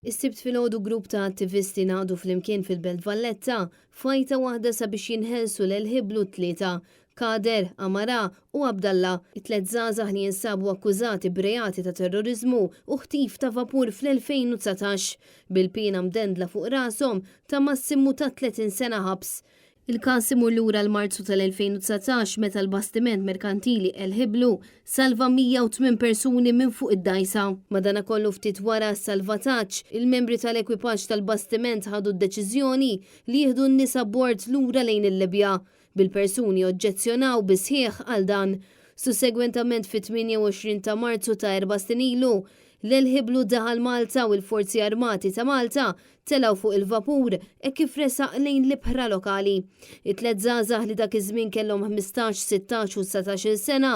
Is-Sibt filgħodu grupp ta' attivisti ngħaqdu flimkien fil-Belt Valletta f'għajta waħda sabiex jinħelsu l Hiblu t-Tlieta, Kader, Amara u Abdallah, it-tliet żgħażagħ li jinsabu akkużati b'reati ta' terroriżmu u ħtif ta' vapur fl-2019, bil-piena mdendla fuq rashom ta' massimu ta' 30 sena ħabs. Il-każ imur lura għal Marzu tal-2019 meta l-bastiment merkantili El Hiblu salva 108 persuni minn fuq id-dgħajsa. Madanakollu ftit wara s-salvataġġ, il-membri tal-ekwipaġġ tal-bastiment ħadu d-deċiżjoni li jieħdu n-nies abbord lura lejn il-Libja, bil-persuni oġġezzjonaw bis-sħiħ għal dan. Sussegwentament fit-28 ta' Marzu ta' erba' snin ilu, l-El Hiblu daħal Malta u l-Forzi Armati ta' Malta telgħu fuq il-vapur hekk kif resaq lejn l-ibħra lokali. It-tliet żgħażagħ li dak iż-żmien kellhom 15, 16 u 19-il sena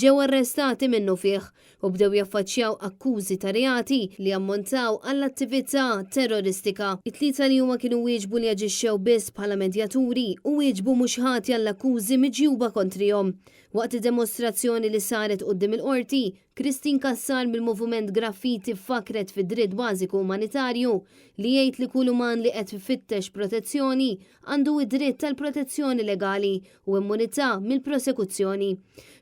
ġew arrestati minnufih u bdew jaffaċċjaw akkużi ta' reati li ammontaw għall-attività terroristika. It-tlieta li huma kienu wieġbu li aġixxew biss bħala medjaturi u wieġbu mhux ħatja għall-akkużi miġjuba kontrihom. Waqt id-demostrazzjoni li saret quddiem il-Qorti, Christine Cassar mill-Moviment Graffiti fakkret fid-dritt bażiku umanitarju li jgħid li kull uman li qed ifittex protezzjoni għandu id-dritt għal protezzjoni legali u immunità mill-prosekuzzjoni.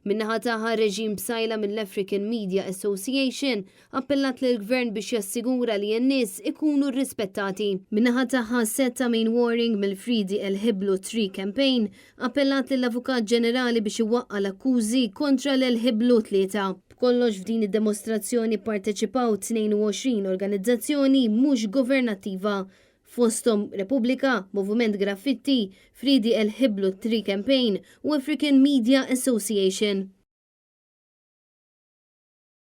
Min-naħa tagħha Regine Psaila mill-African Media Association appellat lill-Gvern biex jassigura li n-nies ikunu rrispettati. Min-naħa tagħha Setta Mainwaring mill-Free El Hiblu 3 Campaign appellat lill-Avukat Ġenerali biex iwaqqa' l-akkużi kontra l-El Hiblu 3. B'kollox f'din id-demostrazzjoni pparteċipaw 22 organizzazzjoni mhux governattiva fosthom Repubblika, Moviment Graffitti, Free El Hiblu 3 Campaign u African Media Association.